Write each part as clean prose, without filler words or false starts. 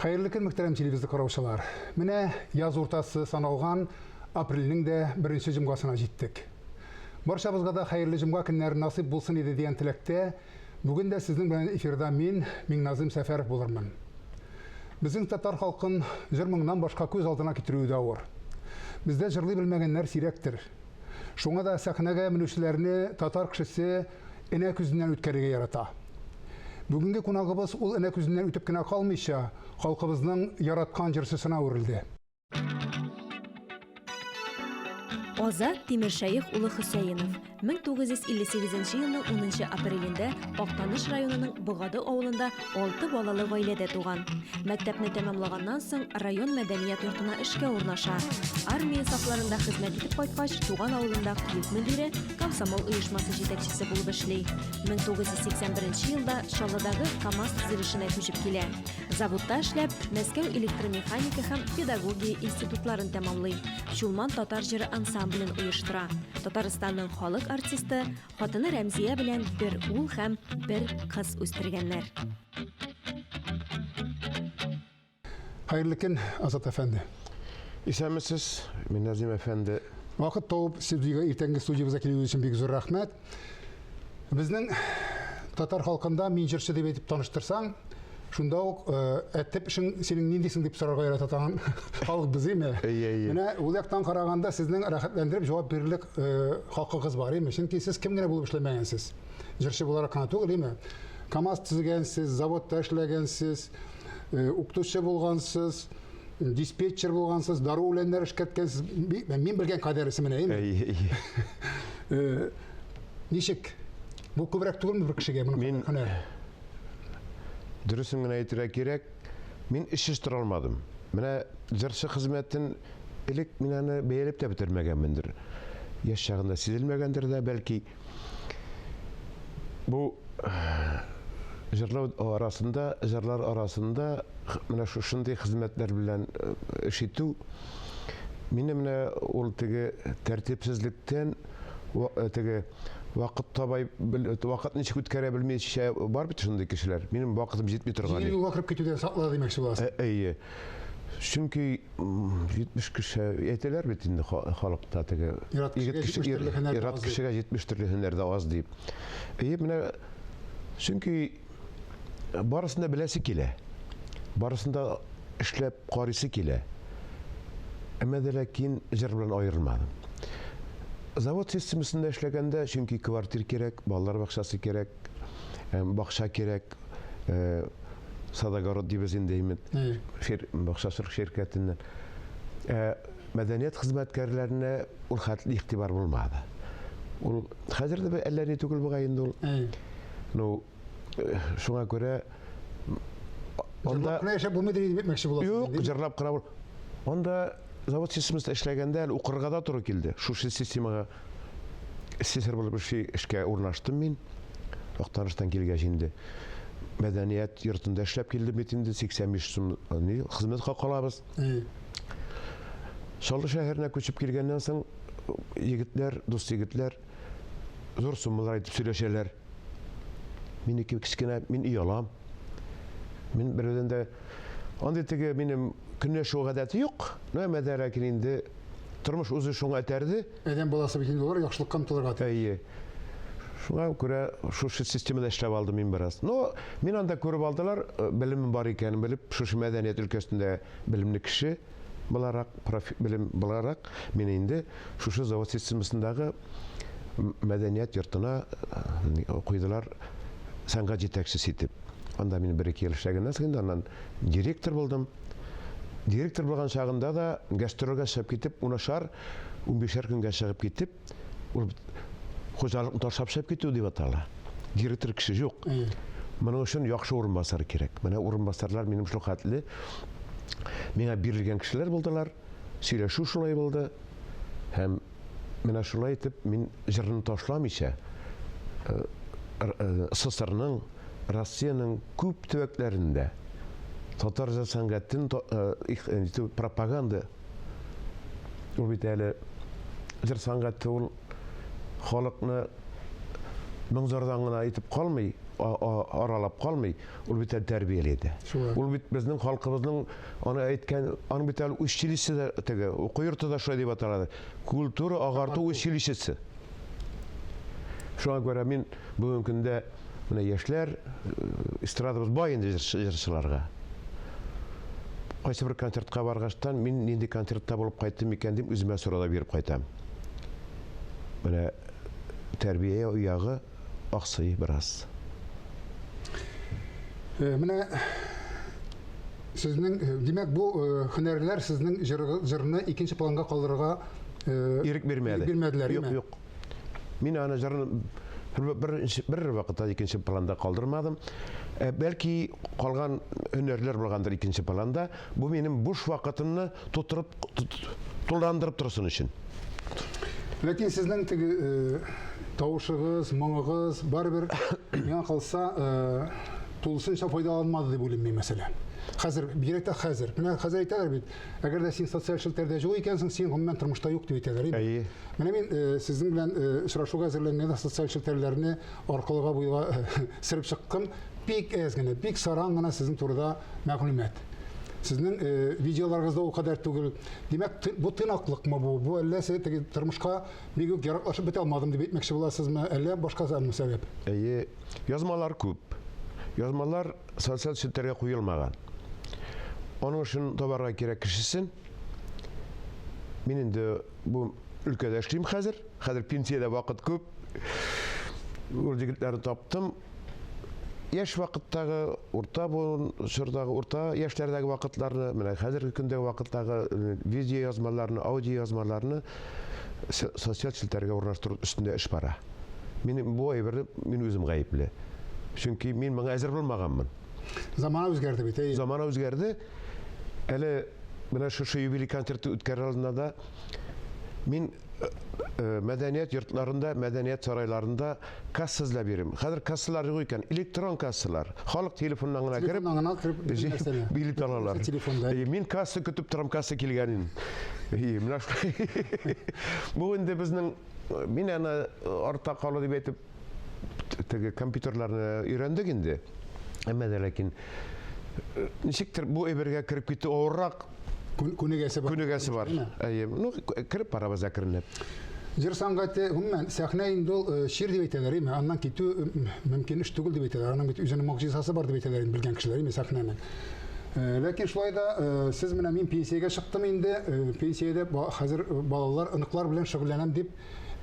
Хәерле көн, мөхтәрәм телевизор караучылар. Менә яз уртасы саналган апрельнең дә беренче җомгасына җиттек. Барчабызга да хәерле җомга көннәре насыйп булсын иде дигән теләктә, бүген дә сезнең белән эфирда мин, Миңназыйм Сәфәров булырмын. Безнең татар халкын җыр-моңнан башка күз алдына китерүе дә авыр. Бездә җырлый белмәгәннәр сирәктер. Шуңа да сәхнәгә менүчеләрне татар кешесе энә күзеннән үткәрергә ярата. Бүгенге кунагыбыз ул энә күзеннән үтеп кенә калмыйча, халкыбызның яраткан җырчысына әверелде. Азат Тимершәех улы Хөсәенов 1958 елның 10 апрелендә Актаныш районының Богады авылында алты балалы гаиләдә туган. Мәктәпне тәмамлаганнан соң район мәдәният йортына эшкә урнаша. Армия сафларында хезмәт итеп кайткач, туган авылында клуб мөдире, комсомол оешмасы җитәкчесе булып эшли. 1981 елда Чаллыдагы КАМАЗ төзелешенә күчеп килә. Заводта эшләп, Мәскәү электромеханика һәм педагогия институтларын тәмамлый. Чулман татар җыры ансамблен оештыра. Татарстанның халык артисты, хатыны Рәмзия белән бер ул һәм бер кыз үстергәннәр. Хәерле көн, Азат әфәнде. Исәнмесез, Минназим әфәнде. Вакыт табып студиягә, иртәнге студиябезгә килүегез өчен бик зур рәхмәт. Безнең татар халкында мин җырчы дип әйтеп таныштырсаң, шунда ук ә төп эшең синең ниндисең дип сорарга ярата торган халык без, име? Әйе, әйе. Менә ул яктан караганда сезнең рәхәтләндереп җавап бирерлек хакыгыз бар, име? Чөнки сез кем генә булып эшләмәгәнсез. Җырчы буларак кына түгел, име? КАМАЗ төзегәнсез, заводта эшләгәнсез, укытучы булгансыз, диспетчер булгансыз, дару үләннәр эшкәрткәнсез. Мин белгән кадәресе менә, име? Әйе, әйе. Ничек? Бу күбрәк түгелме бер кешегә моның Мин һөнәр? Дөресен генә әйтергә кирәк, мин эшсез тора алмадым. Менә җырчы хезмәтен элек мин аны бәяләп тә бетермәгәнмендер. Яшь чагында сизелмәгәндер дә, бәлки. Бу җырлау арасында, җырлар арасында менә шушындый хезмәтләр белән эш итү мине менә ул теге тәртипсезлектән теге вакыт табай, вакыт ничек үткәрә белмичә бар бит шундый кешеләр. Минем вакытым җитми торган. Җиңел юлга кереп китүдән сакла димәкче буласың. Әйе. Чөнки 70 кеше әйтәләр бит инде халыкта теге егет кеше, ир-ат кешегә 70 төрле һөнәр дә аз дип. Әйе, менә чөнки барысын да беләсе килә. Барысын да эшләп Карыйсы килә. Әмма дә ләкин җыр белән аерылмадым. Завод системасында эшләгәндә, чөнки квартир кирәк, балалар бакчасы кирәк, бакча кирәк, садогород дибез инде, шир, бакчачылык ширкәтеннән. Ә мәдәният хезмәткәрләренә ул хәтле игътибар булмады. Ул хәзер дә әллә ни түгел бугай инде ул. Ну, шуңа күрә анда кына яшәп булмый дип әйтмәкче буласыз. Юк, җырлап кына бул. Анда завод системасында эшләгәндә әле укырга да туры килде. Шушы системага слесарь булып эшли, эшкә урнаштым мин. Актаныштан килгәч инде мәдәният йортында эшләп килдем бит инде 85 сум ни хезмәт хакы алабыз. Чаллы шәһәренә күчеп килгәннән соң егетләр, дус егетләр зур суммалар әйтеп сөйләшәләр. Минеке кечкенә, мин оялам. Мин берәүдән дә андый теге минем көнләшү гадәте юк. Но әмма дә ләкин инде тормыш үзе шуңа этәрде. Адәм баласы бит инде алар яхшылыкка омтылырга тиеш. Әйе. Шуңа күрә шушы системада эшләп алдым мин бераз. Но мин анда күреп алдылар, белемем бар икәнен белеп, шушы мәдәният өлкәсендә белемле кеше буларак, профи белем буларак, мин инде шушы завод системасындагы мәдәният йортына куйдылар сәнгать җитәкчесе итеп. Анда мин бер-ике ел эшләгәннән соң инде аннан директор булдым. Директор булган чагында да гастрольгә чыгып китеп, унышар, унбишәр көнгә чыгып китеп, ул хуҗалыкны ташлап чыгып китү дип атала. Директор кеше юк. Моның өчен яхшы урынбасар кирәк. Менә урынбасарлар минем шул хәтле миңа бирелгән кешеләр булдылар. Сөйләшү шулай булды. Һәм менә шулай итеп мин җырны ташламыйча СССРның, Россиянең күп төбәкләрендә татар җыр сәнгатен пропаганда ул бит әле җыр сәнгате ул халыкны моң-зардан гына итеп калмый. аралап калмый, ул бит әле тәрбияли дә. Ул бит безнең халкыбызның аны әйткән, аның бит әле училище дә теге, уку йорты да шулай дип аталады. Культура агарту училищесы. Шуңа күрә мин бүгенге көндә менә яшьләр, эстрадабыз бай инде җырчыларга. Кайсы бер концертка баргачтан, мин нинди концертта булып кайттым икән дип үземә сорау да биреп кайтам. Менә тәрбия ягы аксый бераз. Менә сезнең, димәк, бу һөнәрләр сезнең җырны икенче планга калдырырга ирек бирмәде. Бирмәделәр, Юк, юк. Мин аны җырны бер, бер вакытта икенче планда калдырмадым. Бәлки калган һөнәрләр булгандыр икенче планда. Бу минем буш вакытымны тутырып, тулыландырып торсын өчен. Ләкин сезнең теге э, тавышыгыз, моңыгыз барыбер миңа калса э, тулысынча файдаланмады дип уйлыйм мин мәсәлән. Хәзер, бигрәк тә хәзер. Менә хәзер әйтәләр бит, әгәр дә син социаль челтәрдә юк икәнсең, син гомумән тормышта юк дип әйтәләр. Әйе. Менә мин э, сезнең белән э, очрашуга әзерләнгәндә социаль челтәрләрне аркылыга буйга э, сөреп чыктым. Бик әз генә, бик саран гына сезнең турыда мәгълүмат. Сезнең э, видеоларыгыз да ул кадәр түгел. Димәк, бу тыйнаклыкмы бу? Бу әллә сез теге тормышка бик үк яраклашып бетә алмадым дип әйтмәкче буласызмы? Әллә башка сәбәп? Әйе, язмалар күп. Язмалар социаль челтәргә куелмаган. Аның өчен табарга кирәк кешесен. Мин инде бу өлкәдә эшлим хәзер. Хәзер пенсиядә вакыт күп. Ул егетләрне таптым. Яшь вакыттагы, урта буын чордагы, урта яшьләрдәге вакытларны, менә хәзерге көндәге вакыттагы э, видео язмаларны, аудио язмаларны социаль челтәргә урнаштыру өстендә эш бара. Мин бу әйберне мин үзем гаепле. Чөнки мин моңа әзер булмаганмын. Замана үзгәрде бит, әйе. Замана үзгәрде. Әле менә шушы юбилей концерты үткәрер алдында да мин э, мәдәният йортларында, мәдәният сарайларында касса эзләп йөрим. Хәзер кассалар юк икән, электрон кассалар. Халык телефоннан гына кереп, телефоннан гына кереп, бөтен билет алалар. Телефонда. Мин касса көтеп торам, касса килгәнен. Менә шулай. Бу инде безнең мин аны артта калу дип әйтеп теге компьютерларны өйрәндек инде. Әмма дә ләкин ничектер бу әйбергә кереп китү авыррак. Күнегәсе бар. Күнегәсе бар. Әйе. Ну, кереп барабыз әкренләп. Җыр сәнгате, гомумән, сәхнә инде ул э, чир дип әйтәләр, име? Аннан китү э, мөмкин эш түгел дип әйтәләр. Аның бит үзенең могҗизасы бар дип әйтәләр инде белгән кешеләр, име сәхнәнең. Э, ләкин шулай да сез менә мин пенсиягә чыктым инде, пенсиядә хәзер балалар, оныклар белән шөгыльләнәм дип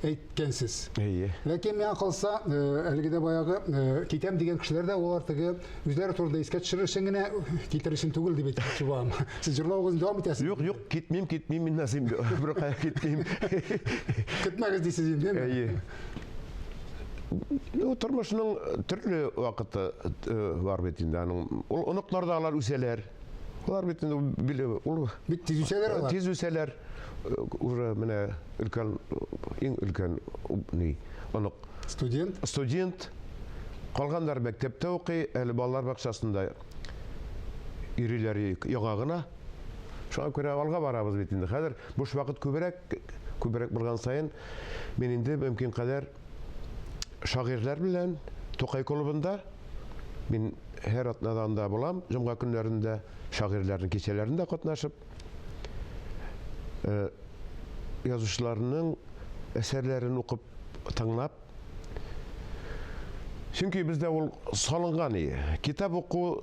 әйткәнсез. Әйе. Ләкин миңа калса, э, әлеге дә баягы э, китәм дигән кешеләр дә алар теге үзләре турында искә төшерер өчен генә китер өчен түгел дип әйтмәкче булам. Сез җырлавыгызны дәвам итәсез. Юк, юк, китмим, китмим мин Назим. Беркая китмим. Көтмәгез дисез инде. Әйе. Ну, тормышның төрле вакыты э, бар бит инде аның. Ул оныклар да алар үсәләр. Алар бит инде ул бик тиз үсәләр алар. Тиз үсәләр. Уже менә өлкән, иң өлкән ни, онык. Студент? Студент. Калганнар мәктәптә укый, әле балалар бакчасында йөриләр яңа гына. Шуңа күрә алга барабыз бит инде. Хәзер буш вакыт күбрәк, күбрәк булган саен мин инде мөмкин кадәр шагыйрьләр белән Тукай клубында мин һәр атнада анда булам, җомга көннәрендә шагыйрьләрнең кичәләрендә катнашып. Э, язучыларның әсәрләрен укып, тыңлап. Чөнки бездә ул салынган ие. Китап уку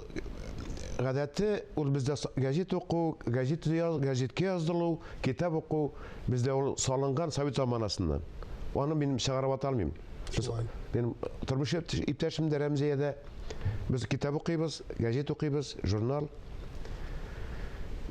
гадәте, ул бездә газет уку, газет яз, газеткә яздырылу, китап уку бездә ул салынган совет заманасыннан. Аны мин чыгарып ата алмыйм. Минем тормыш иптәшем дә Рәмзия дә без китап укыйбыз, газет укыйбыз, журнал.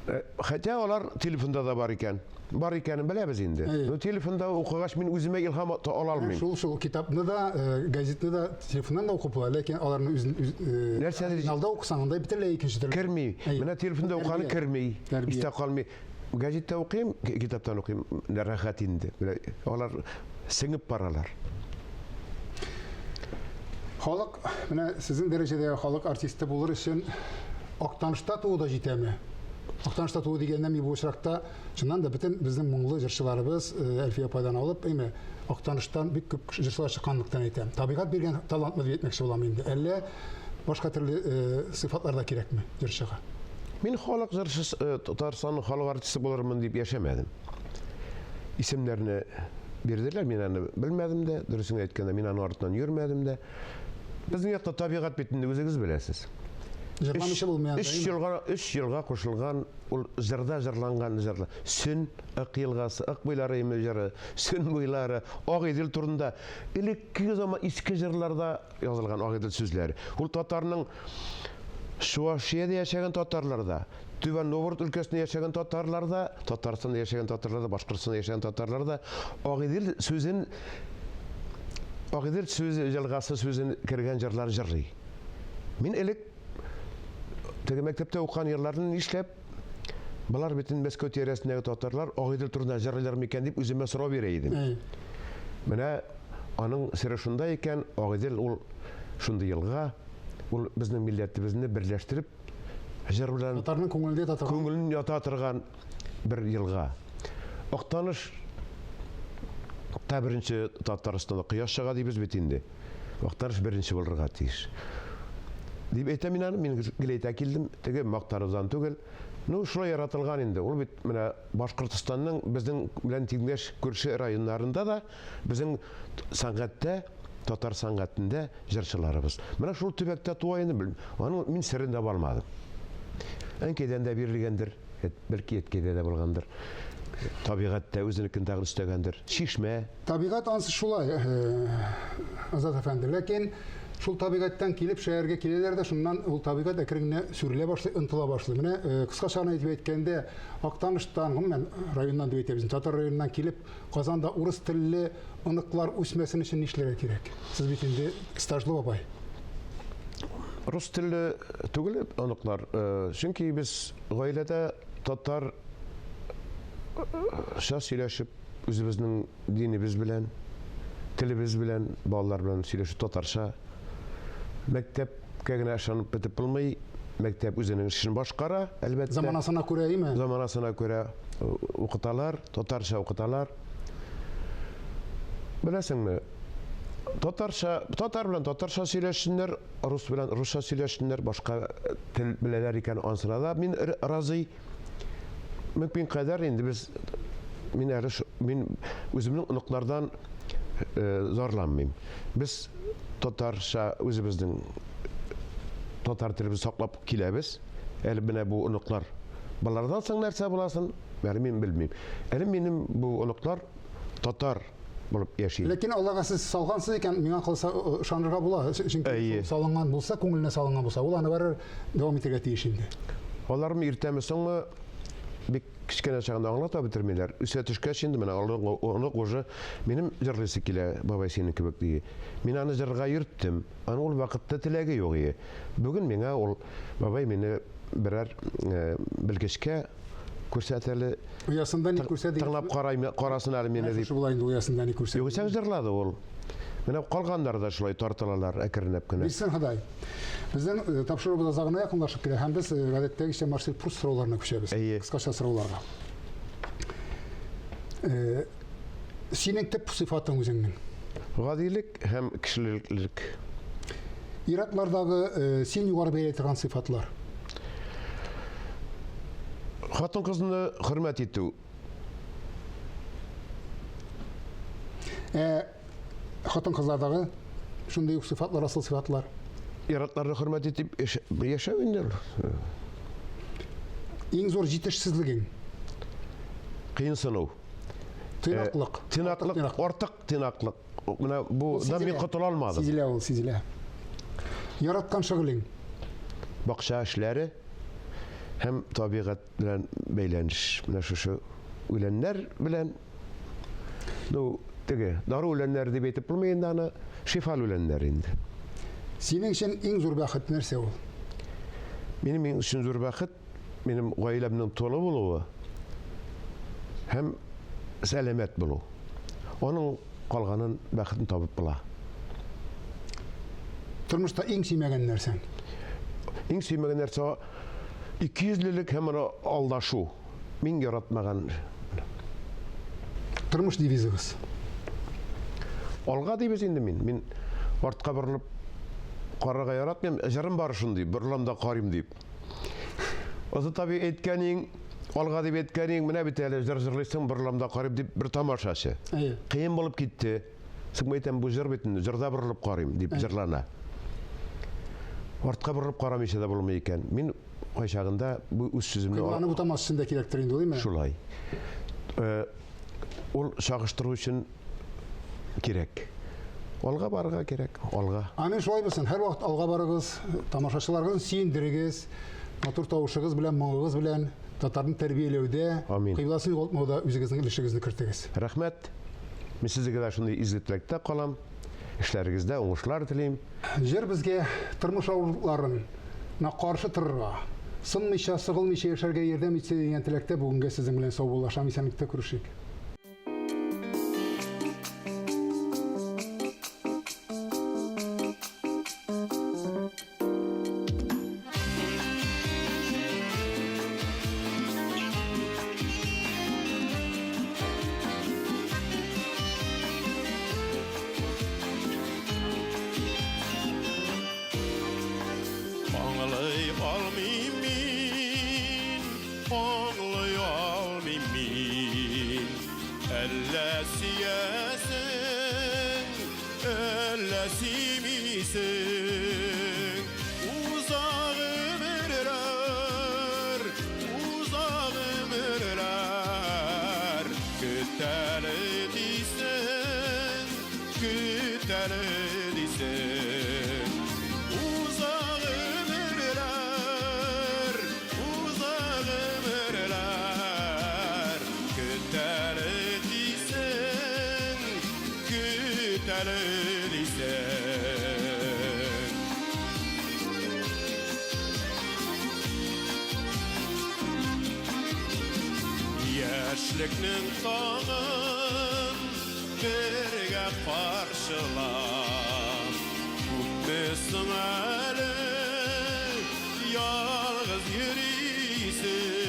Э, хотя алар телефонда да бар икән. Бар икәнен беләбез инде. Но телефонда укыгач мин үземә илһам ала алмыйм. Шул шул китапны да, э, газетны да телефоннан да укып була, ләкин аларны үзен э, Нәрсәдер алда укысаң, анда бөтенләй икенче төрле. Керми. Менә телефонда укыганы керми. Истә калмый. Газетта укыйм, китаптан укыйм, рәхәт инде. Менә алар сеңеп баралар. Халык, менә сезнең дәрәҗәдәге халык артисты булыр өчен Актанышта туу да җитәме? Актанышта туу дигәннән мин бу очракта чыннан да бөтен безнең моңлы җырчыларыбыз Әлфия апайдан алып, әйме, Актаныштан бик күп җырчылар чыкканлыктан әйтәм. Табигать биргән талантмы дип әйтмәкче булам инде. Әллә башка төрле сыйфатлар да кирәкме җырчыга? Мин халык җырчысы, Татарстанның халык артисты булырмын дип яшәмәдем. Исемнәрне бирделәр, мин аны белмәдем дә, дөресен әйткәндә, мин аның артыннан йөрмәдем дә. Безнең якта табигать бит инде үзегез беләсез. Җырламыйча булмый анда. Өч елга, өч елга кушылган, ул җырда җырланган җырлар. Сөн, Ык елгасы, Ык буйлары име җыры, Сөн буйлары, Агыйдел турында элеккеге заман иске җырларда язылган Агыйдел сүзләре. Ул татарның Чуашиядә яшәгән татарлар да, Түбән Новгород өлкәсендә яшәгән татарлар да, Татарстанда яшәгән татарлар да, Башкортстанда яшәгән татарлар да Агыйдел сүзен Агыйдел сүзе, елгасы сүзен кергән җырлар җырлый. Мин элек теге мәктәптә укыган елларны нишләп болар бит инде Мәскәү тирәсендәге татарлар Агыйдел турында җырлыйлар микән дип үземә сорау бирә идем. Менә аның сере шунда икән, Агыйдел ул шундый елга, ул безнең милләтебезне берләштереп, җыр белән татарның күңелендә ята торган күңелен ята торган бер елга. Актаныш та беренче Татарстанда кояш чыга дибез бит инде. Актаныш беренче булырга тиеш. Дип әйтәм мин аны, мин гел әйтә килдем, теге мактанудан түгел. Ну, шулай яратылган инде. Ул бит менә Башкортостанның безнең белән тиңдәш күрше районнарында да безнең сәнгатьтә, татар сәнгатендә җырчыларыбыз. Менә шул төбәктә туа инде, белмим. Аның мин серен таба алмадым. Әнкәйдән дә бирелгәндер, бәлки әткәйдә дә булгандыр. Табигать тә үзенекен тагын өстәгәндер. Чишмә. Табигать ансы шулай, Азат әфәнде. Ләкин шул табигатьтән килеп шәһәргә киләләр дә, шуннан ул табигать әкрен генә сүрелә башлый, онытыла башлый. Менә кыскача гына итеп әйткәндә, Актаныштан, гомумән, районнан дип әйтәбез, татар районыннан килеп, Казанда урыс телле оныклар үсмәсен өчен нишләргә кирәк? Сез бит инде стажлы бабай. Рус телле түгел оныклар, чөнки без гаиләдә татарча сөйләшеп, үзебезнең динебез белән, телебез белән, балалар белән сөйләшеп татарча. Мәктәпкә генә ышанып бетеп булмый. Мәктәп үзенең эшен башкара, әлбәттә. Заманасына күрә, име? Заманасына күрә укыталар, татарча укыталар. Беләсеңме, татарча, татар белән татарча сөйләшсеннәр, рус белән русча сөйләшсеннәр, башка тел беләләр икән, ансына да мин разый. Мөмкин кадәр инде без мин әле мин үземнең оныклардан зарланмыйм. Без татарча үзебезнең татар телебезне саклап киләбез. Әле менә бу оныклар. Болардан соң нәрсә буласын, әле мин белмим. Әле минем бу оныклар татар булып яши. Ләкин Аллага сез салгансыз икән, миңа калса ышанырга була. Чөнки салынган булса, күңеленә салынган булса, ул аны барыбер дәвам итәргә тиеш инде. Алармы иртәме соңмы бик кечкенә чагында аңлата бетермиләр. Үсә төшкәч инде менә онык уже минем җырлыйсы килә, бабай синең кебек ди. Мин аны җырга йөрттем. Аның ул вакытта теләге юк иде. Бүген миңа ул бабай мине берәр белгечкә күрсәт әле. Оясында ни күрсә дигән. Тыңлап карай, карасын әле мине дип. Шулай инде оясында ни күрсә. Югыйсә җырлады ул. Менә калганнар да шулай тартылалар әкренләп кенә. Бирсен Ходай. Безнең э, тапшыруыбыз азагына якынлашып килә һәм без э, гадәттәгечә Марсель Пруст сорауларына күчәбез. Әйе. Кыскача сорауларга. Э, синең төп сыйфатың үзеңнең? Гадилек һәм кешелеклелек. Ир-атлардагы э, син югары бәяли торган сыйфатлар? Хатын-кызны хөрмәт итү. Ә хатын-кызлардагы шундый ук сыйфатлар, асыл сыйфатлар? Ир-атларны хөрмәт итеп яшәү инде ул. Иң зур җитешсезлегең? Кыенсыну. Тыйнаклык. Тыйнаклык, артык тыйнаклык. Менә бу да мин котыла алмадым. Сизелә ул, сизелә. Яраткан шөгылең? Бакча эшләре һәм табигать белән бәйләнеш. Менә шушы үләннәр белән, ну, теге дару үләннәре дип әйтеп булмый инде аны, шифалы үләннәр инде. Синең өчен иң зур бәхет нәрсә ул? Минем өчен зур бәхет минем гаиләмнең тулы булуы һәм сәламәт булу. Аның калганын бәхетен табып була. Тормышта иң сөймәгән нәрсәң? Иң сөймәгән нәрсә Икейөзлелек һәм аны алдашу. Мин яратмаган. Тормыш девизыгыз? Алга дибез инде мин. Мин артка борылып карарга яратмыйм. Җырым бар шундый, борылам да карыйм дип. Азат абый әйткәнең, алга дип әйткәнең, менә бит әле җыр җырлыйсың, борылам да карыйм дип бер тамашачы. Әйе. Кыен булып китте. Соң әйтәм, бу җыр бит инде, җырда борылып карыйм дип җырлана. Артка борылып карамыйча да булмый икән. Мин кайчагында бу үз сүземне Кыйбланы бутамас өчен дә кирәктер инде ул, әйме? Шулай. Э, ул чагыштыру өчен кирәк. Алга барырга кирәк, алга. Амин, шулай булсын. Һәрвакыт алга барыгыз, тамашачыларыгызны сөендерегез, матур тавышыгыз белән, моңыгыз белән татарны тәрбияләүдә, кыйбласын югалтмауда үзегезнең өлешегезне кертегез. Рәхмәт. Мин сезгә дә шундый изге теләктә калам. Эшләрегездә уңышлар телим. Җыр безгә тормыш авырлыкларын на каршы торырга, сынмыйча, сыгылмыйча яшәргә ярдәм итсә дигән теләктә бүгенгә сезнең белән саубуллашам. Исәнлектә күрешик. Аңлый алмыйм мин, аңлый алмыйм мин. Әллә сөясең, Әллә сөймисең, уза гомерләр, уза гомерләр. Көт әле дисең, көт әле дисең. Уза гомерләр, уза гомерләр. Көт әле дисең, Көт әле дисең. Яшьлекнең таңын бергә каршылап, Күпме соң әле ялгыз йөрисем?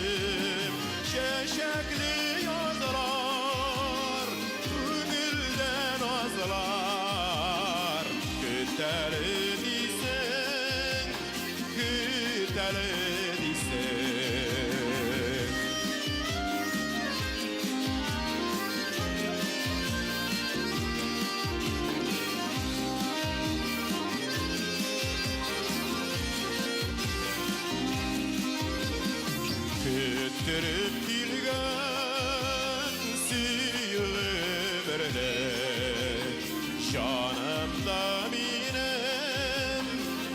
Чәчәкле язлар Күңелдә назлар Көт әле дисең, көт әле дисең. Көттереп килгән сөю гомерне, Җанымда минем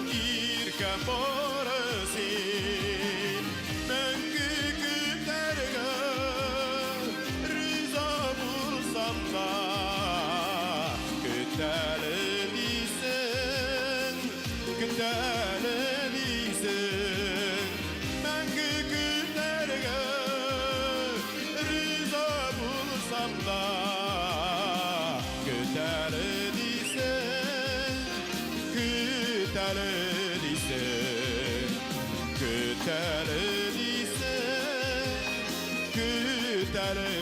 иркәм бары син. Мәңге көтәргә риза булсам да, Көт әле дисең, көт әле дисең. Мәңге көтәргә риза булсам да, Көт әле дисең, көт әле дисең, Көт әле дисең, көт әле.